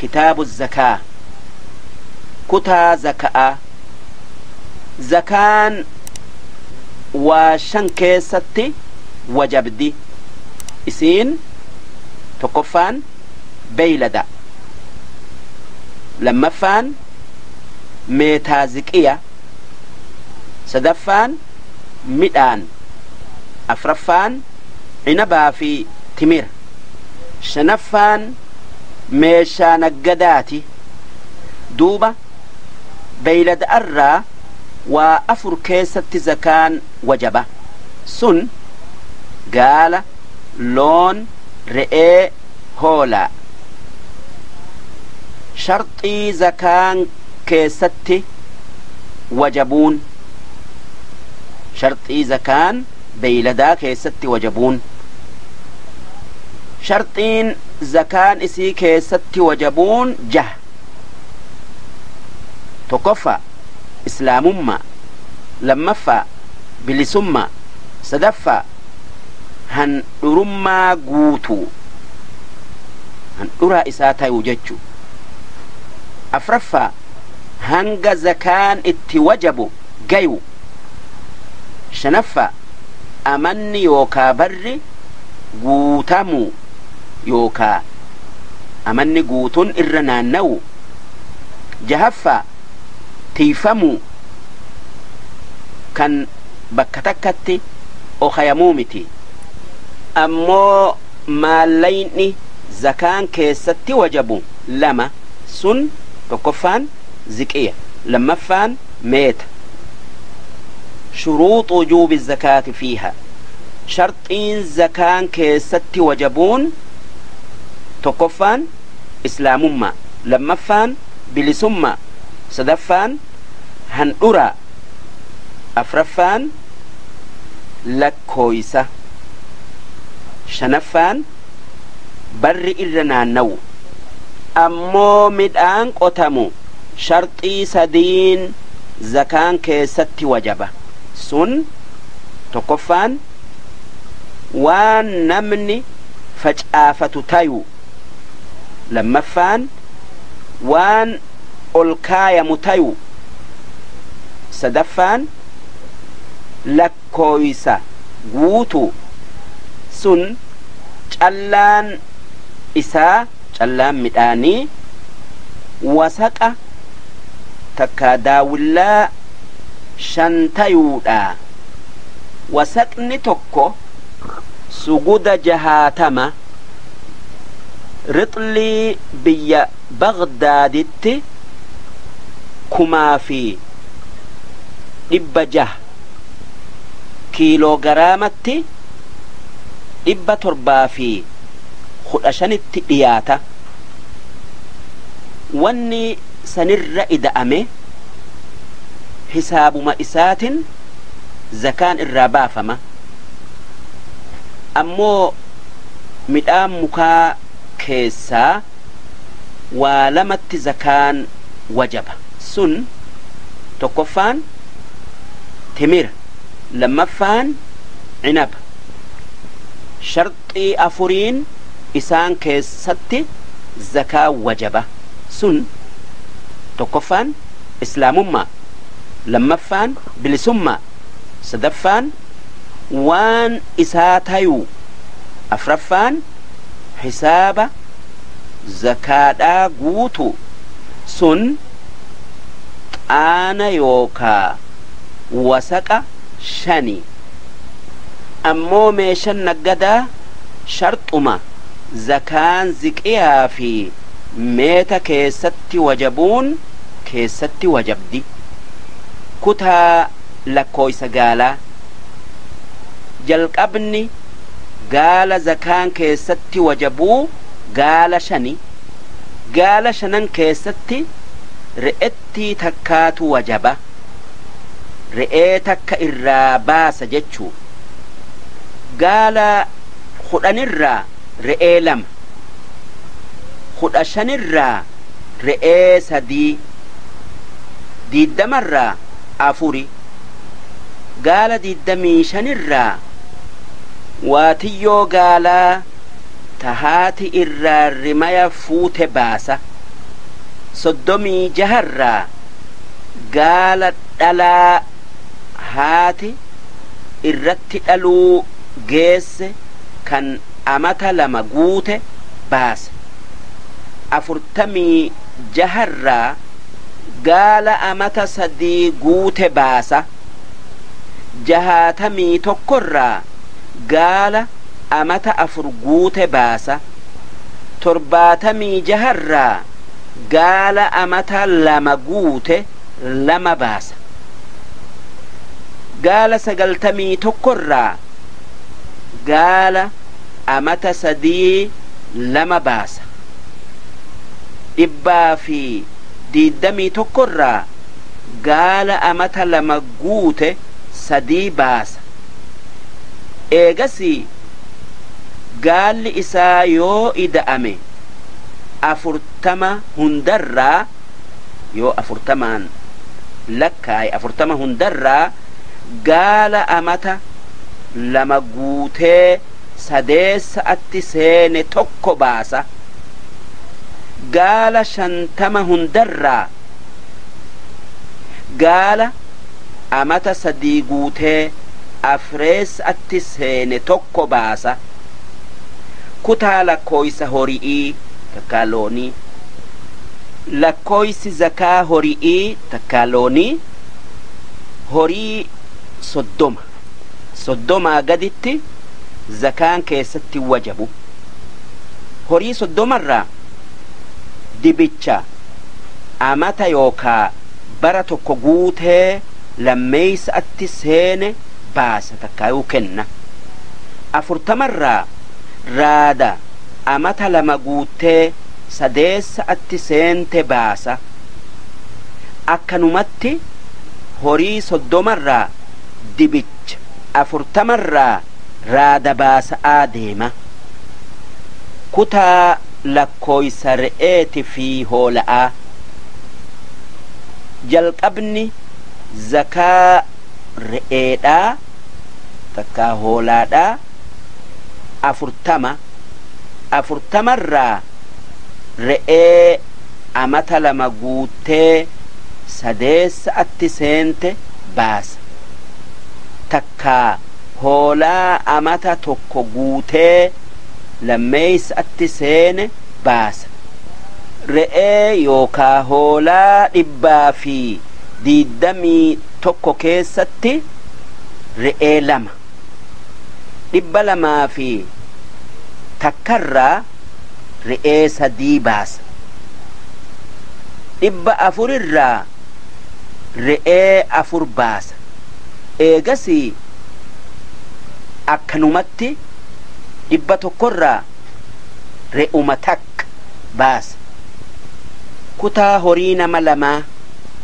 Kitaabu zakaa, kutaa zaka'aa. Zakaan waa shan keessatti wajabdi. Isiin tokkoffaan beeylada, lammaffaan meetaaziqiya, sadaffaan midhaan, afraffaan cinabaa fi timira, shanaffaan meeshaa naggadaati. Duuba beeylada irraa waa afur keessatti zakaan wajaba. Sun gaala, loon, re'ee, hoolaa. Sharxii zakaan keessatti wajabuun, sharxii zakaan beeyladaa keessatti wajabuun, sharxiin zakaan isii keessatti wajabuun jaha. Tokkoffaa islaamummaa, lammaffaa bilisummaa, sadaffaa handhurummaa guutuu, handhuraa isaa tayuu jechu, afraffaa hanga zakaan itti wajabu gayu, shanaffaa amanni yookaa barri guutamuu yookaa amanni guutuun irra naanna'u, jahaffaa tiifamuu, kan bakka takkatti okayamuu miti. Ammoo maallayni zakaan keessatti wajabu lama. Sun tokkoffaan ziqiya, lammaffaan meeta. Shuruuxu wujuubi zakaati fiiha, sharxiin zakaan keessatti wajabuun tokkoffaan islaamummaa, lammaffaan bilisummaa, sadaffaan handhuraa, afraffaan lakkooysa, shanaffaan barri irra naanna'u. Ammoo midhaan qotamu sharxii sadiin zakaan keessatti wajaba. Sun tokkoffaan waan namni facaafatu tayu, lammaffaan waan ol kaayamu tayu, sadaffaan lakkooysa guutu. Sun callaan isaa, callaan midhaanii wasaqa takka daawillaa shan tayuudha. Wasaqni tokko suguda 60, rixlii biyya Bagdaaditti 6,600, kiiloogaraamatti 715tti dhiyaata. Wanni sanirra ida'ame hisaabuma isaatin zakaan irraa baafama. Ammoo midhaan mukaa keessaa waa lamatti zakaan wajaba. Sun tokkoffaan timira, lammaffaan cinaba. Sharxii afuriin isaan keessatti zakaa wajaba. Sun tokkoffaan islaamummaa, lammaffaan bilisummaa, sadaffaan waan isaa tayuu, afraffaan hisaaba zakaadhaa guutu. Sun xaana yookaa wasaqa shani. Ammoo meeshan naggadaa sharxuma zakaan ziqiyaa fi meeta keessatti wajabuun keessatti wajabdi. Kutaa lakkooysa gaalaa. Jalqabni gaala zakaan keessatti wajabuu gaala shani. Gaala shanan keessatti re'ettii takkaatu wajaba, re'ee takka irraa baasa jechuu. Gaala 10rraa re'ee lama, 15rraa re'ee sadii, 20rraa afuri, gaala 25rraa waatiyyoo gaalaa tahaati irraa rimaya fuute baasa. 36rraa gaala dhalaa haati irratti dhaluu geesse kan amata 2 guute baasa. 46rraa gaala amata 3 guute baasa. 61rraa gaala amata 4 guute baasa. 76rraa gaala amata 2 guute 2 baasa. Gaala 91rraa gaala amata 3 2 baasa. 121rraa gaala amata 2 guute 3 baasa. Eegasii gaalli isaa yoo ida'ame 40 hundarraa, yoo 40n lakkaa'e 40 hundarraa gaala amata 2 guutee sadeessa'atti seene 1 baasa. Gaala 50 hundarraa gaala amata 3 guutee afreessa'atti seene 1 baasa. Kutaa lakkooysa hori'ii takkaa loonii. Lakkooysi zakaa hori'ii takkaa loonii horii 30. 30 gaditti zakaan keessatti wajabu. Horii 30rraa dibicha amata yookaa bara 1 guutee lammeeysa'atti seene baasa takkaayuu kenna. 40rraa raada amata 2 guutee sadeessa'atti seente baasa. Akkanumatti horii 30rraa dibicha 40rraa raada baasa'aa deema. Kutaa lakkooysa re'eeti fi hoola'aa. Jalqabni zakaa re'eedhaa takkaa hoolaadhaa 40. 40rraa re'ee amata 2 guutee sadeessa'atti seente baasa. Takkaa hoolaa amata 1 guutee lammeeysa'atti seene baasa. Re'ee yookaa hoolaa 121 keessatti re'ee 2. 201rraa re'ee 3 baasa. 400rraa re'ee 4 baasa. Eegasii akkanumatti 100rraa re'uma 1 baasa. Kutaa horii nama 2.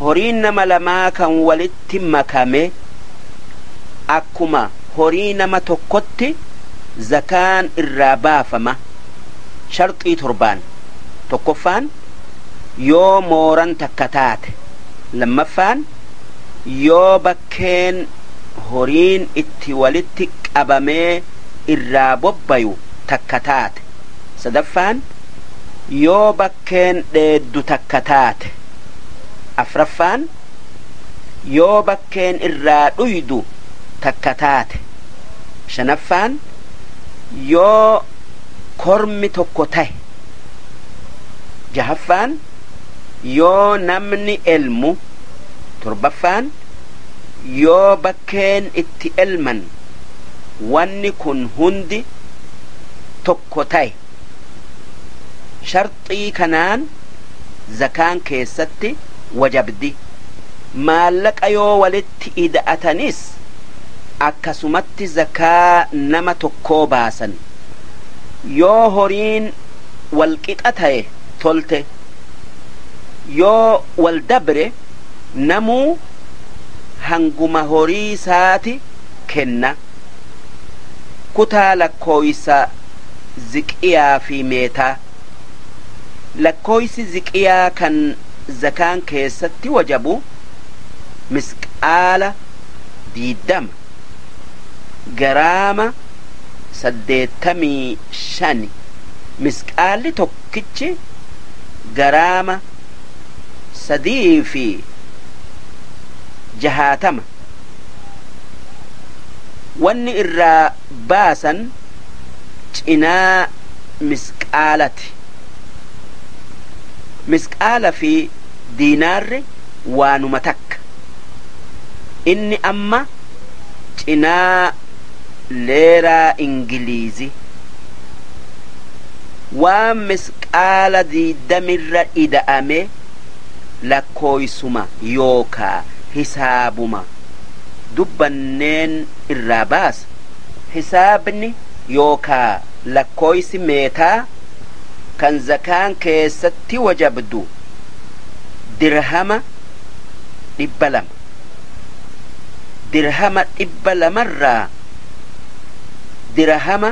Horiin nama 2 kan walitti makame akkuma horii nama 1tti zakaan irraa baafama. Sharxii 7. 1ffaan yoo mooran takka taate. 2ffaan yoo bakkeen horiin itti walitti qabamee irraa bobbayu takka taate. 3ffaan yoo bakkeen dheeddu takka taate. 4ffaan yoo bakkeen irraa dhuydu takka taate. 5ffaan yoo kormi 1 tahe. 6ffaan yoo namni elmu. 7ffaan yoo bakkeen itti elman wanni kun hundi 1 tahe. Sharxii kanaan zakaan keessatti wajabdi. Maallaqa yoo walitti ida'atanis akkasumatti zakaa nama 1 baasan. Yoo horiin walqixa ta'e tolte. Yoo wal dabre namuu hanguma horii isaati kenna. Kutaa lakkooysa ziqiyaa fi meetaa. Lakkooysi ziqiyaa kan zakaan keessatti wajabu misqaala 20 garaama 85. Misqaalli tokkichi garaama 360. Wanni irraa baasan cinaa misqaalati. Misqaala fi diinaarri waanuma takka. Inni amma cinaa leeraa Ingiliizi. Waan misqaala 20rra ida'ame lakkooysuma yookaa hisaabuma dubbanneen irraa baasa. Hisaabni yookaa lakkooysi meetaa kan zakaan keessatti wajabdu dirhama 200. Dirhama 200rraa dirhama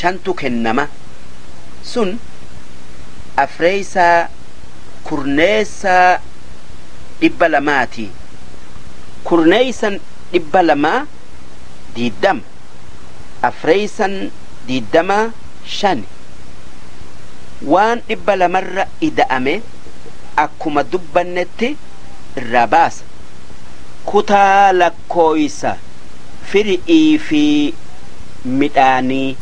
5tu kennama. Sun afreeysaa kurneessaa 200ti. Kurneeysan 200 20, afreeysan 20 5. Waan 200rra ida'ame akkuma dubbannetti irraa baasa. Kutaa lakkooysa firi'ii fi midhaanii.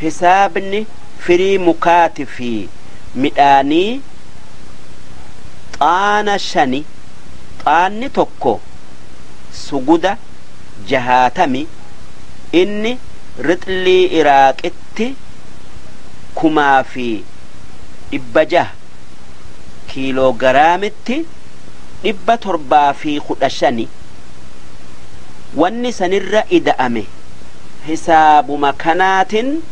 Hisaabni firii mukaati fi midhaanii xaana 5. Xaanni tokko suguda 60. Inni rixlii Iraaqitti 1600, kiiloogaraamitti 715. Wanni sanirra ida'ame hisaabuma kanaatin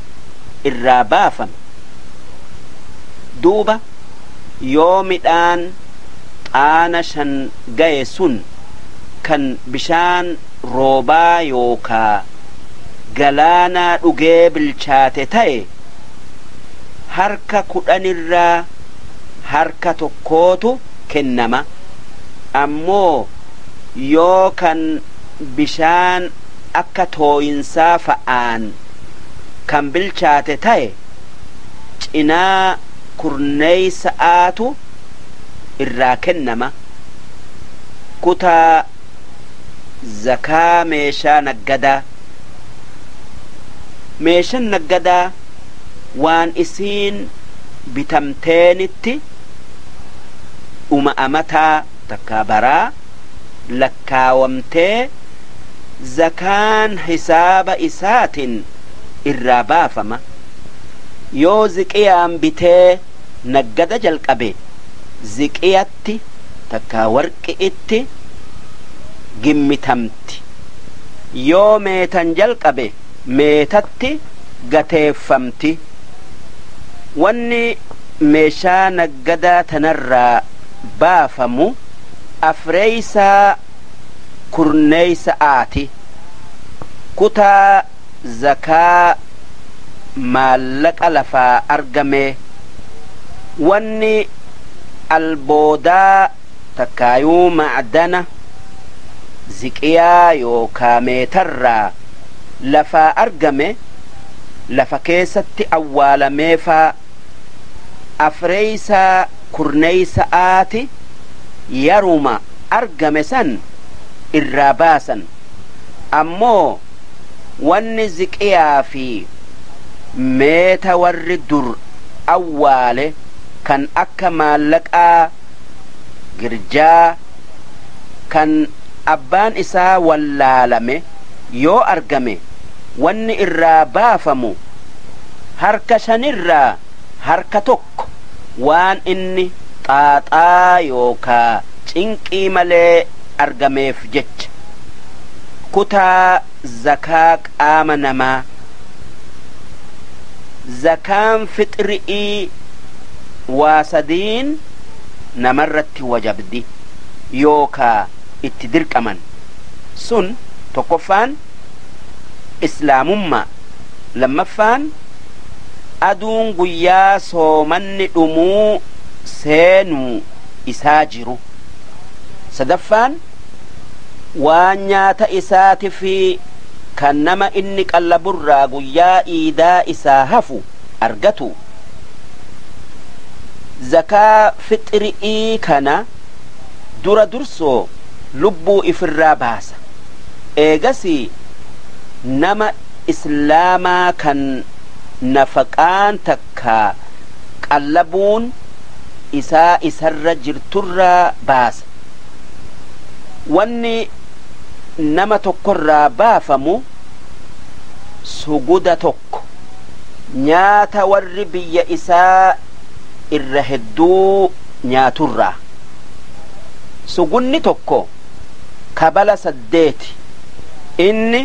irraa baafama. Duuba yoo midhaan xaana 5 gaye sun kan bishaan roobaa yookaa galaanaa dhugee bilchaate ta'e harka 10rraa harka 1tu kennama. Ammoo yoo kan bishaan akka tooyinsaa fa'aan kan bilchaate ta'e cinaa kurneeysa'aatu irraa kennama. Kutaa zakaa meeshaa naggadaa. Meeshaan naggadaa waan isiin bitamteenitti dhuma amataa takkaa baraa lakkaawamtee zakaan hisaaba isaatiin irraa baafama. Yoo ziqiyaan bitee naggada jalqabe ziqiyatti takkaa warqi'itti gimmitamti. Yoo meetan jalqabe meetatti gateeffamti. Wanni meeshaa naggadaa tanarraa baafamu afreeysaa kurneeysa'aati. Kutaa zakaa maallaqa lafaa argame. Wanni alboodaa takkaayuu macdana ziqiyaa yookaa meetarraa lafaa argame lafa keessatti awwaalameefaa afreeysaa kurneeysa'aati yaruma argame san irraa baasan. Ammoo wanni ziqiyaa fi meeta warri dur awwaale kan akka maallaqaa girjaa kan abbaan isaa wallaalame yoo argame wanni irraa baafamu harka 5rraa harka 1 waan inni xaaxaa yookaa cinqii malee argameef jecha. Kutaa zakaa qaama namaa. Zakaan fixri'ii waa 3 namarratti wajabdi yookaa itti dirqaman. Sun tokkoffaan islaamummaa, lammaffaan aduun guyyaa soomanni dhumuu seenuu isaa jiru, sadaffaan waan nyaata isaati fi kan nama inni qallaburraa guyyaa iidaa isaa hafu argatu. Zakaa fixri'ii kana dura dursoo lubbuu ifirraa baasa, eegasii nama islaamaa kan nafaqaan takkaa qallabuun isaa isarra jirturraa baasa. Wanni nama tokkorraa baafamu suguda tokko, nyaata warri biyya isaa irra hedduu nyaaturraa. Sugunni tokko kabala 8. Inni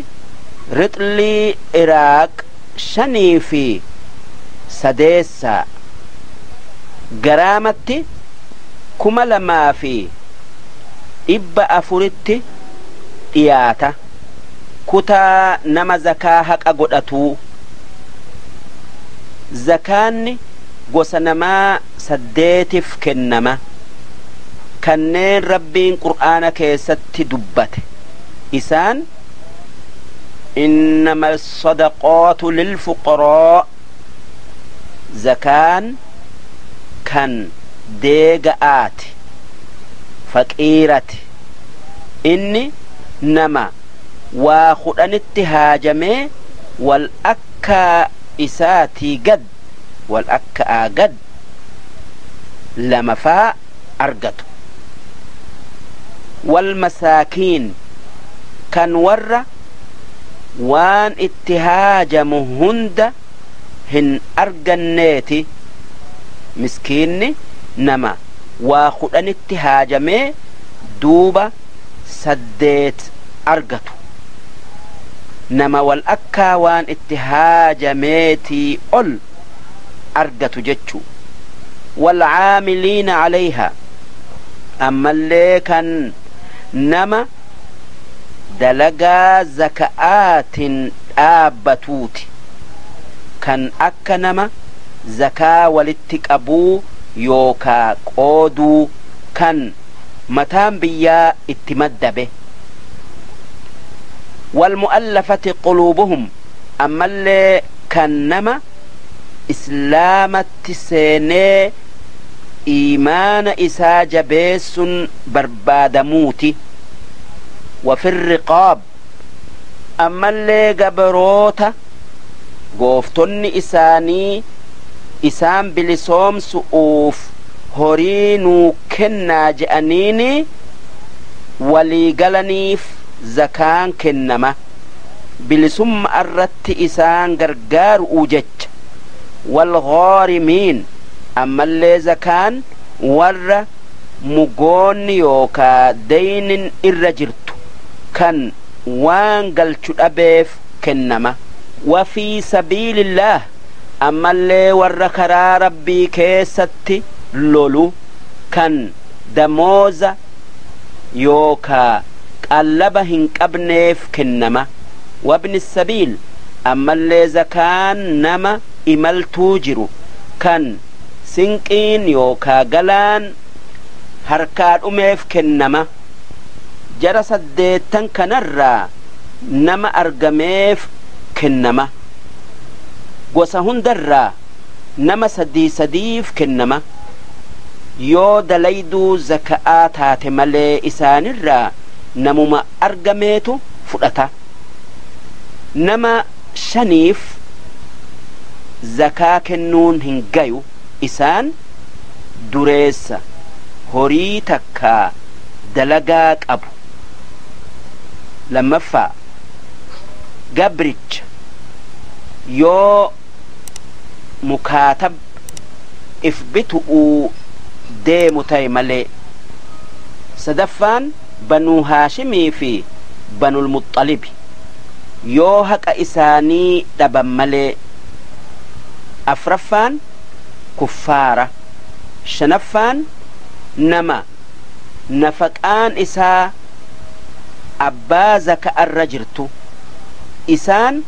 rixlii Iraaq 5 fi sadeessaa, garaamatti 2400tti dhiyaata. Kutaa nama zakaa haqa godhatuu. Zakaanni gosa namaa saddeetif kennama, kanneen Rabbiin qur'aana keessatti dubbate. Isaan: إنما الصدقات للفقراء, zakaan kan deega'aati, faqiirati. Inni nama waa kudhanitti haajamee wal akka isaatii gad, wal akka'aa gad lamafaa argatu. والمساكين, kan warra waan itti haajamu hunda hin arganneeti. Miskiinni nama waa kudhanitti haajamee duuba 8 argatu, nama wal akkaa waan itti haajameetii ol argatu jechuu. والعاملين عليها, ammallee kan nama dalagaa zaka'aatiin dhaabbatuuti, kan akka nama zakaa walitti qabuu yookaa qooduu, kan mataan biyyaa itti maddabe. والمؤلفة قلوبهم, ammallee kan nama islaamatti seenee iimaana isaa jabeessun barbaadamuuti. وفي الرقاب, ammallee gabroota gooftonni isaanii isaan bilisoomsu'uuf horii nuu kennaa je'aniini walii galaniif zakaan kennama, bilisumma irratti isaan gargaaru'uu jecha. والغارمين, ammallee zakaan warra mugoonni yookaa deynin irra jirtu, kan waan galchu dhabeef kennama. وفي سبيل الله, ammallee warra karaa Rabbii keessatti lolu, kan damooza yookaa qallaba hin qabneef kennama. وابن السبيل, ammallee zakaan nama imaltuu jiru, kan sinqiin yookaa galaan harkaa dhumeef kennama. Jara saddeettan kanarraa nama argameef kennama. Gosa hundarraa nama sadii sadiif kennama, yoo dalayduu zaka'aa taate malee. Isaanirraa namuma argameetu fudhata. Nama shaniif zakaa kennuun hin gayu. Isaan: dureessa horii takkaa dalagaa qabu, lammaffaa gabricha yoo mukaatab if bitu'uu deemu ta'e malee, sadaffaan Banuu Haashimii fi Banul Muxxalibi yoo haqa isaanii dhaban malee, afraffaan kuffaara, shanaffaan nama nafaqaan isaa abbaa zaka'arra jirtu. Isaan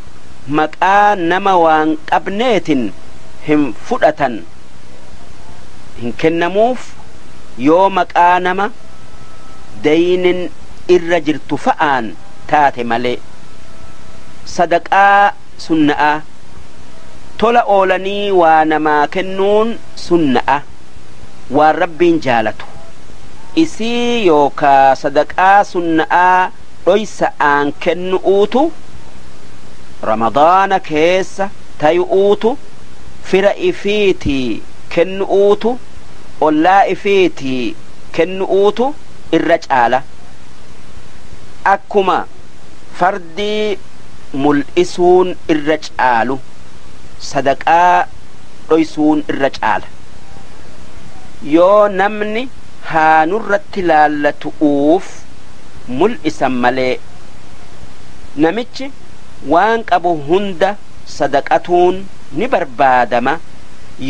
maqaa nama waan qabneetin hin fudhatan, hin kennamuuf yoo maqaa nama deynin irra jirtu fa'aan taate malee. Sadaqaa sunna'a, tola oolanii waa namaa kennuun sunna'a. Waan Rabbiin jaalatu isii yookaa sadaqaa sunna'aa dhoysa'aan kennu'uutu, ramadaana keessa tayu'uutu, fira ifiitii kennu'uutu, ollaa ifiitii kennu'uutu irra caala. Akkuma fardii mul'isuun irra caalu, sadaqaa dhoysuun irra caala. Yoo namni haa nurratti laallatu'uuf mul'isan malee, namichi waan qabu hunda sadaqatuun ni barbaadama,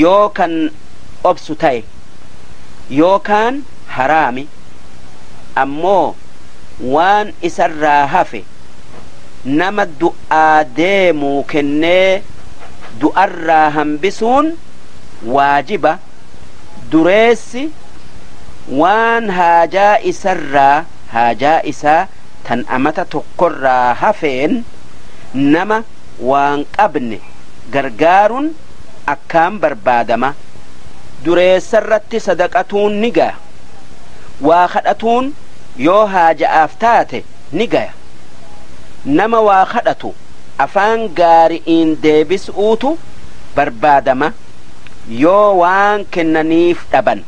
yoo kan obsu ta'e, yookaan haraami. Ammoo waan isarraa hafe nama du'aa deemuu kennee du'arraa hambisuun waajiba. Dureessi waan haajaa isarraa, haajaa isaa tan amata tokkorraa hafeen nama waan qabne gargaaruun akkaan barbaadama. Dureessarratti sadaqatuun ni gaya, waa kadhatuun yoo haaja'aaf taate ni gaya. Nama waa kadhatu afaan gaari'iin deebisuutu barbaadama yoo waan kennaniif dhaban.